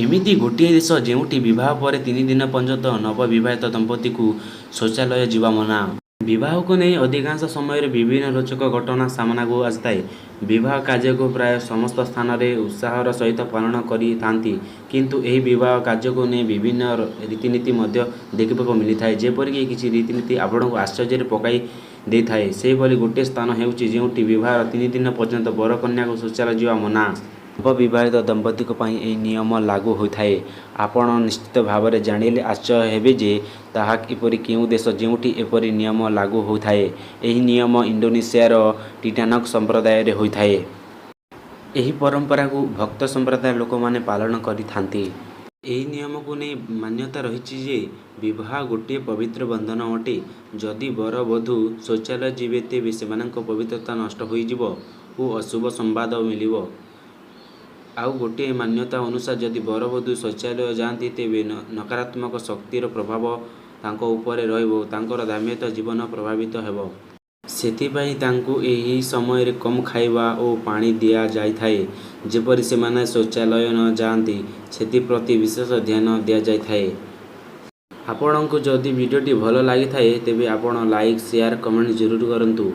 ଏମିତି ଗୋଟିଏ ଦେଶ ଯେଉଁଠି ବିବାହ ପରେ 3 ଦିନ ପର୍ଯ୍ୟନ୍ତ ନବ ବିବାହିତ ଦମ୍ପତିଙ୍କୁ ଶୌଚାଳୟ ଯିବା ମନା। ବିବାହକୁ ନେଇ ଅଧିକାଂଶ ସମୟରେ ବିଭିନ୍ନ ରୋଚକ ଘଟଣା ସାମନାକୁ ଆସିଥାଏ। ବିବାହ କାର୍ଯ୍ୟକୁ ପ୍ରାୟ ସମସ୍ତ ସ୍ଥାନରେ ଉତ୍ସାହର ସହିତ ପାଳନ କରିଥାନ୍ତି। କିନ୍ତୁ ଏହି ବିବାହ କାର୍ଯ୍ୟକୁ ନେଇ ବିଭିନ୍ନ ରୀତିନୀତି ମଧ୍ୟ ଦେଖିବାକୁ ମିଳିଥାଏ। ଯେପରିକି କିଛି ରୀତିନୀତି ଆପଣଙ୍କୁ ଆଶ୍ଚର୍ଯ୍ୟରେ ପକାଇ ଦେଇଥାଏ। ସେହିଭଳି ଗୋଟିଏ ସ୍ଥାନ ହେଉଛି ଯେଉଁଠି ବିବାହର 3 ଦିନ ପର୍ଯ୍ୟନ୍ତ ବର-କନ୍ୟାଙ୍କୁ ଶୌଚାଳୟ ଯିବା ମନା। ନବ ବିବାହିତ ଦମ୍ପତିଙ୍କ ପାଇଁ ଏହି ନିୟମ ଲାଗୁ ହୋଇଥାଏ। ଆପଣ ନିଶ୍ଚିତ ଭାବରେ ଜାଣିଲେ ଆଶ୍ଚର୍ଯ୍ୟ ହେବେ ଯେ ତାହା ଏପରି କେଉଁ ଦେଶ ଯେଉଁଠି ଏପରି ନିୟମ ଲାଗୁ ହୋଇଥାଏ। ଏହି ନିୟମ ଇଣ୍ଡୋନେସିଆର ଟିଟାନକ ସମ୍ପ୍ରଦାୟରେ ହୋଇଥାଏ। ଏହି ପରମ୍ପରାକୁ ଭକ୍ତ ସମ୍ପ୍ରଦାୟର ଲୋକମାନେ ପାଳନ କରିଥାନ୍ତି। ଏହି ନିୟମକୁ ନେଇ ମାନ୍ୟତା ରହିଛି ଯେ ବିବାହ ଗୋଟିଏ ପବିତ୍ର ବନ୍ଧନ ଅଟେ। ଯଦି ବର-ବଧୂ ଶୌଚାଳୟ ଯିବେ ତେବେ ସେମାନଙ୍କ ପବିତ୍ରତା ନଷ୍ଟ ହୋଇଯିବ ଓ ଅଶୁଭ ସମ୍ବାଦ ମିଳିବ। ଆଉ ଗୋଟିଏ ମାନ୍ୟତା ଅନୁସାରେ ଯଦି ବର-ବଧୂ ଶୌଚାଳୟ ଯାଆନ୍ତି ତେବେ ନକାରାତ୍ମକ ଶକ୍ତିର ପ୍ରଭାବ ତାଙ୍କ ଉପରେ ରହିବ ଓ ତାଙ୍କର ଦାମ୍ପତ୍ୟ ଜୀବନ ପ୍ରଭାବିତ ହେବ। ସେଥିପାଇଁ ତାଙ୍କୁ ଏହି ସମୟରେ କମ ଖାଇବା ଓ ପାଣି ଦିଆଯାଇଥାଏ। ଯେପରି ସେମାନେ ଶୌଚାଳୟ ନ ଯାଆନ୍ତି ସେଥିପ୍ରତି ବିଶେଷ ଧ୍ୟାନ ଦିଆଯାଇଥାଏ। ଆପଣଙ୍କୁ ଯଦି ଭିଡିଓଟି ଭଲ ଲାଗିଥାଏ ତେବେ ଆପଣ ଲାଇକ, ସେୟାର, କମେଣ୍ଟ ଜରୁର କରନ୍ତୁ।